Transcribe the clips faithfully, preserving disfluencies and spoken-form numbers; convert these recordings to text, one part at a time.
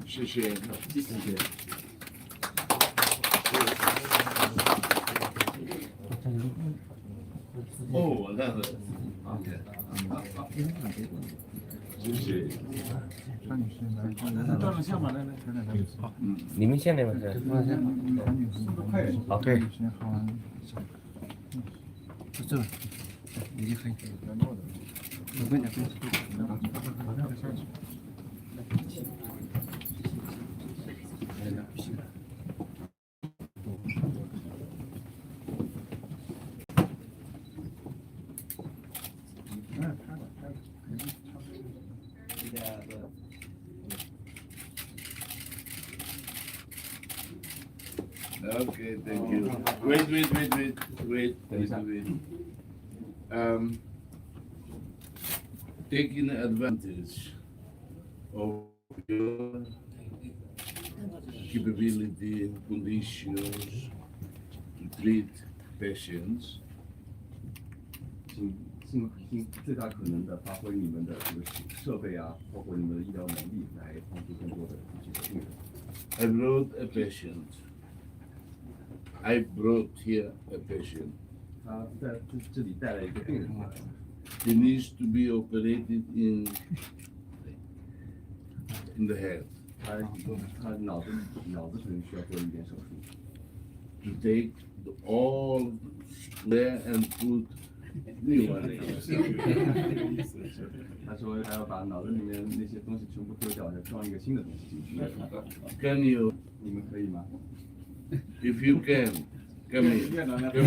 谢谢。哦，那个，OK，谢谢。你们先来吧。OK。 Okay, thank you. Wait, wait, wait, wait, wait, wait, wait. Um, taking advantage of your capability and conditions to treat patients, 尽尽尽最大可能的发挥你们的这个设备啊，包括你们的医疗能力来帮助更多的这些病人。I brought a patient. I brought here a patient. 他在这这里带来一个病人过来。He needs to be operated in in the head. 他他脑子脑子可能需要做一点手术。To take the all there and put new one. 他说他要把脑子里面那些东西全部丢掉，再装一个新的东西进去。Can you? 你们可以吗？If you can, come here. Come here.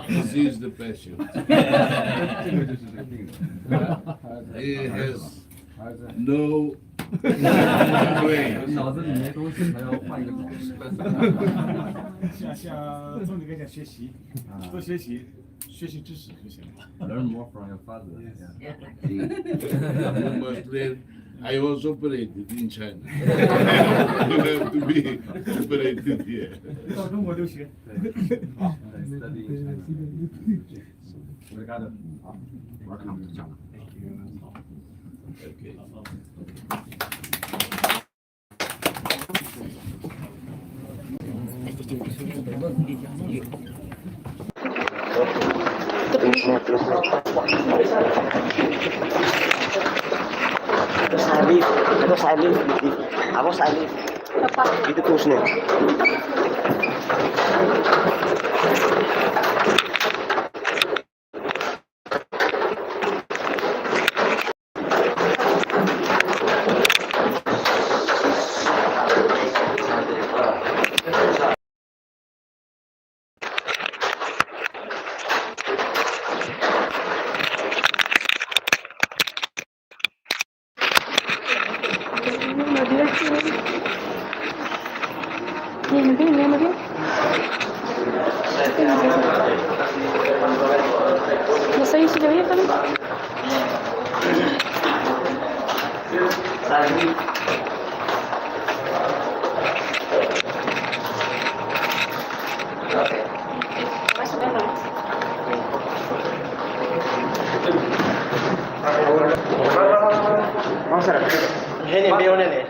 This is the patient. 这个就是这个病人。He has no brain. 脑子里没东西，还要换一个脑子。向向总理跟前学习，多学习，学习知识就行了。Learn more from your father. Yes. Yeah. You must learn. I was operated in China. You have to be operated here. 到中国留学。Study in China. Obrigado. Welcome to China. Thank you. Okay. Itu Salif, itu Salif, itu Salif. Itu terus nih. Vamos a ver. Gene, veo, nene.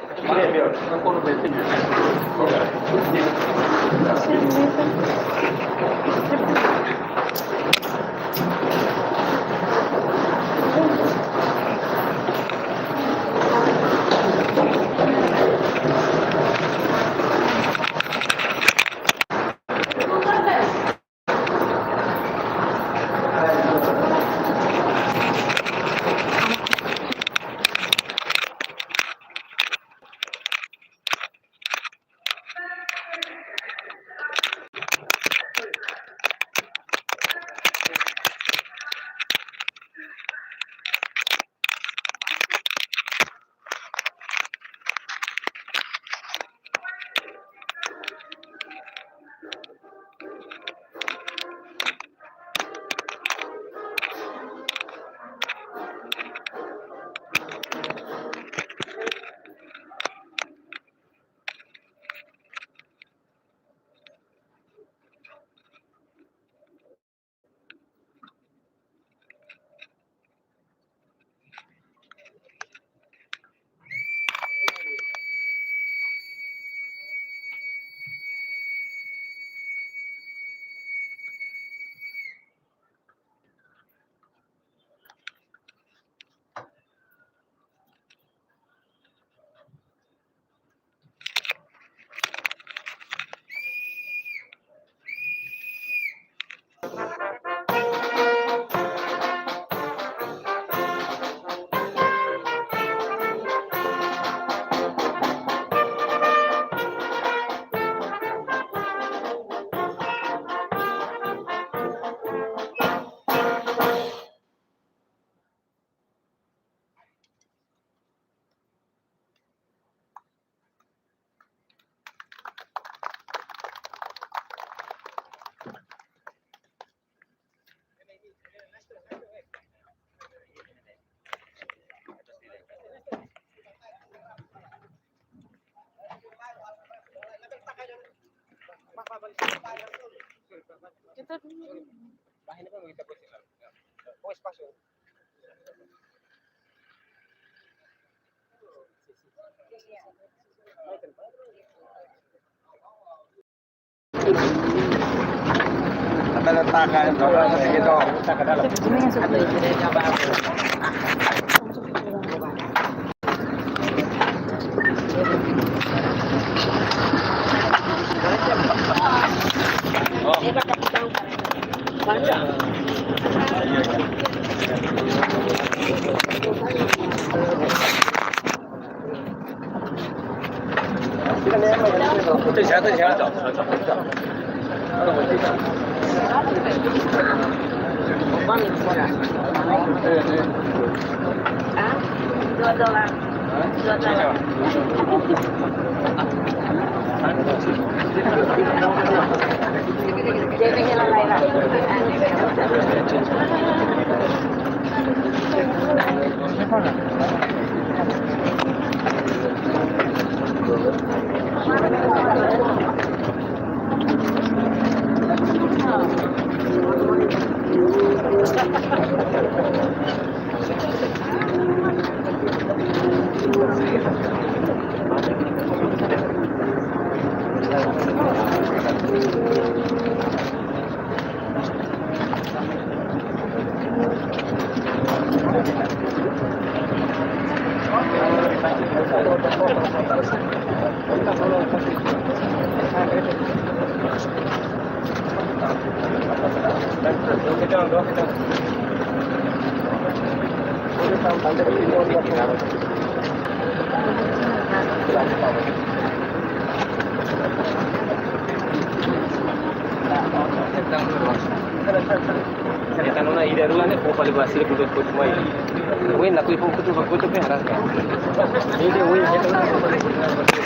Ita nona ida rua ne'e, fó fali ba sira kutu kutu mai. Win na kui fó kutu kutu pe haras ka. Ide win ita nona fó fali kutu kutu.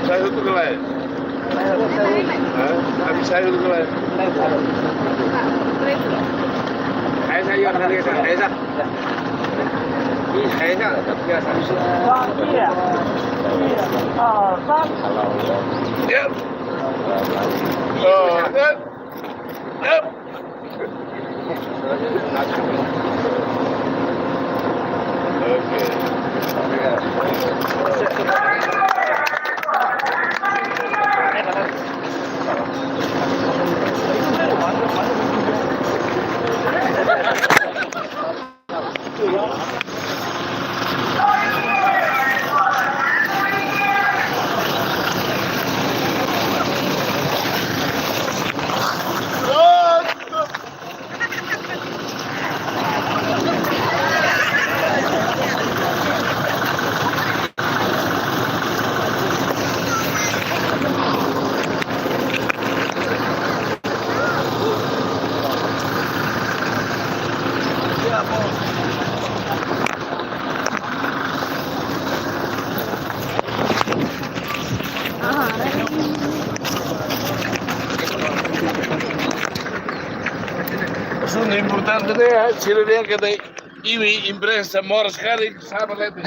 Sai hotu ka lae? Hah? Ami sai hotu ka lae? Esa, yo, esa, esa. Esa, biasa. Yep. Oh, yep. Yep. Asuntu importante ne'e, sira-nia katak imi imprensa moras karik, sabe lete.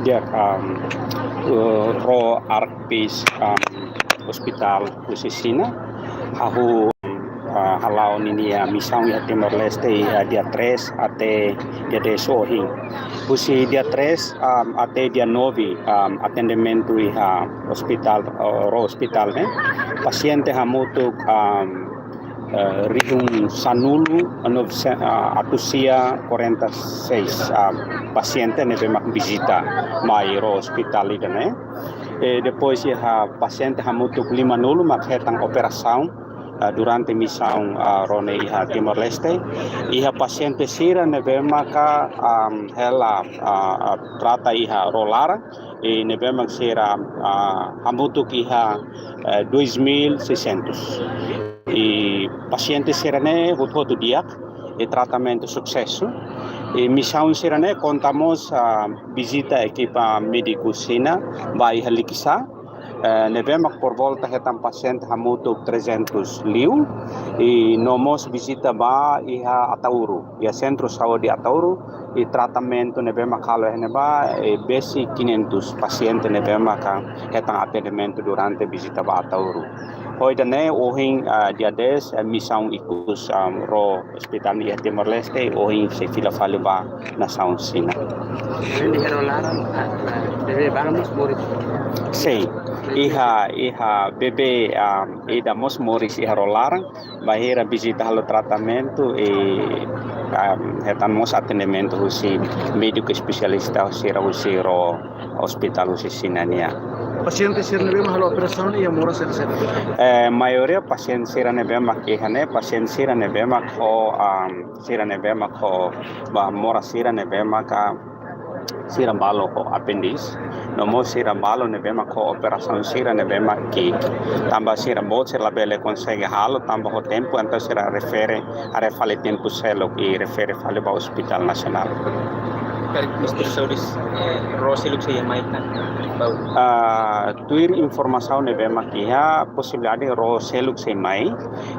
Di'ak, um, uh, ró ARC-PACE, um, Hospital husi Xina, hahú, ah, hala'o ninia misaun iha Timor-Leste iha dia tres até dia dez ohin. Husi dia tres, ah, até dia nove, ah, atendimentu iha hospital, ah, ró hospital ne'e. Pasiente hamutuk, ah, eh, rihun sanulu, nove, ah, atus sia kuarenta i seis, ah, pasiente ne'ebé mak vizita mai ró hospital ida-ne'e. E depois iha pasiente hamutuk limanulu mak hetan operasaun, ah, durante misaun, ah, ró ne'e iha Timor-Leste. Iha pasiente sira ne'ebé maka, am, hela, ah, ah, trata iha ró laran, i ne'ebé mak sira, ah, hamutuk iha, eh, dois mil e seiscentos. I pasiente sira-ne'e hotu-hotu di'ak, i tratamentu susesu. I misaun sira-ne'e konta mós, ah, vizita ekipa médiku Xina ba iha Likisá, eh, ne'ebé mak por volta hetan pasiente hamutuk trezentos liu, i no mós vizita ba iha Ataúru, iha Sentru Saúde Ataúru, i tratamentu ne'ebé mak halo iha ne'ebá, eh, besik quinhentos pasiente ne'ebé maka hetan atendimentu durante vizita ba Ataúru. Ho ida-ne'e ohin, ah, dia dez, ah, misaun ikus, ah, ró ospitál iha Timor-Leste, ohin sei fila fali ba nasaun Xina. Além de ró laran, ah, ah, bebé balu mós moris? Sin, iha, iha bebé, ah, ida mós moris iha ró laran, bainhira vizita halo tratamentu, i, ah, hetan mós atendimentu husi médiku espesialista sira husi ró ospitál husi Xina nian. Pasiente sira ne'ebé mak halo operasaun iha moras sira seluk? Eh, maioria pasiente sira ne'ebé mak iha ne'e, pasiente sira ne'ebé mak ho, am, sira ne'ebé mak ho, ba, moras sira ne'ebé maka sira balu ho apéndixe, no mós sira balu ne'ebé mak ho operasaun sira ne'ebé mak ki'ik. Tanba sira boot sira labele konsege halo, tanba ho tempu, entaun sira refere, haree fali tempu seluk i refere fali ba ospitál nasionál. Karik Ministériu Saúde, eh, ró seluk sei mai tan? Bau. Ah, tuir informasaun ne'ebé mak iha, posibilidade ró seluk sei mai.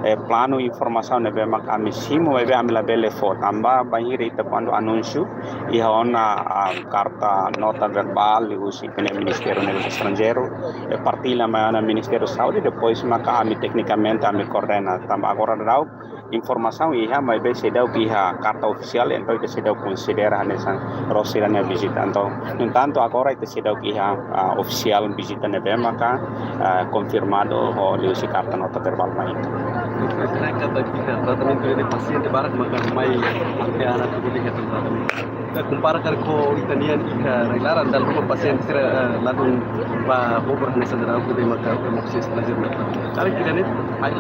Eh, planu informasaun ne'ebé mak ami simu, maibé ami labele fó. Tanba bainhira ita kuandu anúnsiu, iha ona, ah, karta nota verbál liuhusi ita-nia Ministériu Negósius Estranjeirus, eh, partilla mai ona Ministériu Saúde, depois maka ami teknikamente ami koordena. Tanba agora daudaun informasaun iha, maibé seidauk iha karta ofisiál, entaun ita seidauk konsidera hanesan ró sira-nia vizita. Entaun, no entantu, agora ita seidauk iha, ah, ofisiál vizita ne'ebé maka, ah, konfirmadu ho liuhusi karta nota verbál mai. Será que ita tratamentu de pasiente barak maka mai ante ana tubuh di tratamentu? Kompara karik ho ita-nian iha rai laran, dala ruma pasiente sira, eh, ladún ba obra hanesan daudaun ne'ebé maka, maka estranjeiru. Karik ida-ne'e, ai.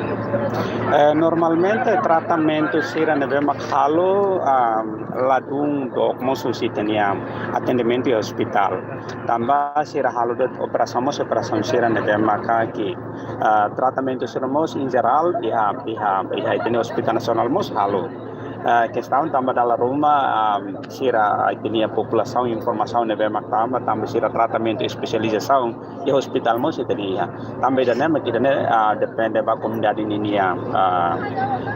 Eh, normalmente tratamentu sira ne'ebé mak halo, ah, ladún dook mós husi ita-nia atendimentu iha ospitál. Tanba sira halo de'it operasaun mós, operasaun sira ne'ebé maka ki'ik, ah, tratamentu sira mós, em geral, iha, iha, iha ita-nia Ospitál Nasionál mós halo. Ah, kestaun tanba dala ruma, ah, sira, ah, ita-nia populasaun, informasaun ne'ebé mak tama, tanba sira tratamentu espesializasaun iha ospitál mós ita-nia iha. Tanba ida-ne'e, mak ida-ne'e, ah, depende ba komunidade ninia, ah,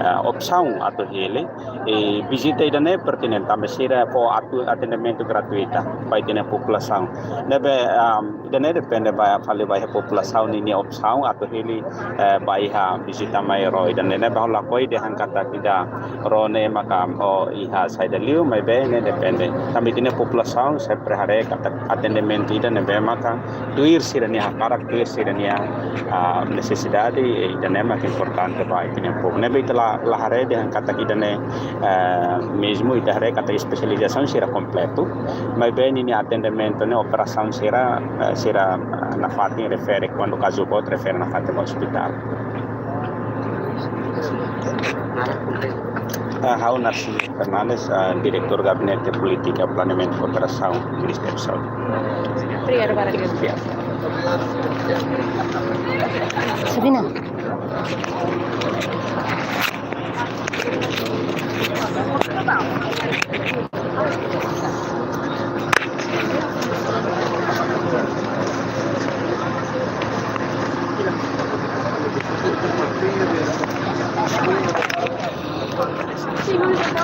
ah, opsaun atu hili. I vizita ida-ne'e pertinente, tanba sira fó atu atendimentu gratuita ba ita-nia populasaun. Ne'ebé, ah, ida-ne'e depende ba, fali ba iha populasaun ninia opsaun atu hili, eh, ba iha vizita mai ró ida-ne'e. Ne'ebé ha'u lakohi dehan katak ida ró ne'e maka, oh, iha saida liu, maibé ne'e depende. Tanba ita-nia populasaun sempre haree katak atendimentu ida ne'ebé maka tuir sira-nia hakarak, tuir sira-nia, ah, nesesidade, i ida-ne'e maka importante ba ita-nia povu. Ne'ebé ita la, la haree dehan katak ida-ne'e, eh, mezmu ita haree katak espesializasaun sira kompletu, maibé ninia atendimentu ne'e, operasaun sira, eh, sira, eh, nafatin refere, kuandu kazu boot refere nafatin ba ospitál. Ah, ha'u Narciso Fernandes, ah, Diretór Gabinete Polítika Planeamentu Kooperasaun, Ministériu Saúde. Obrigada, Baralho. Sabina.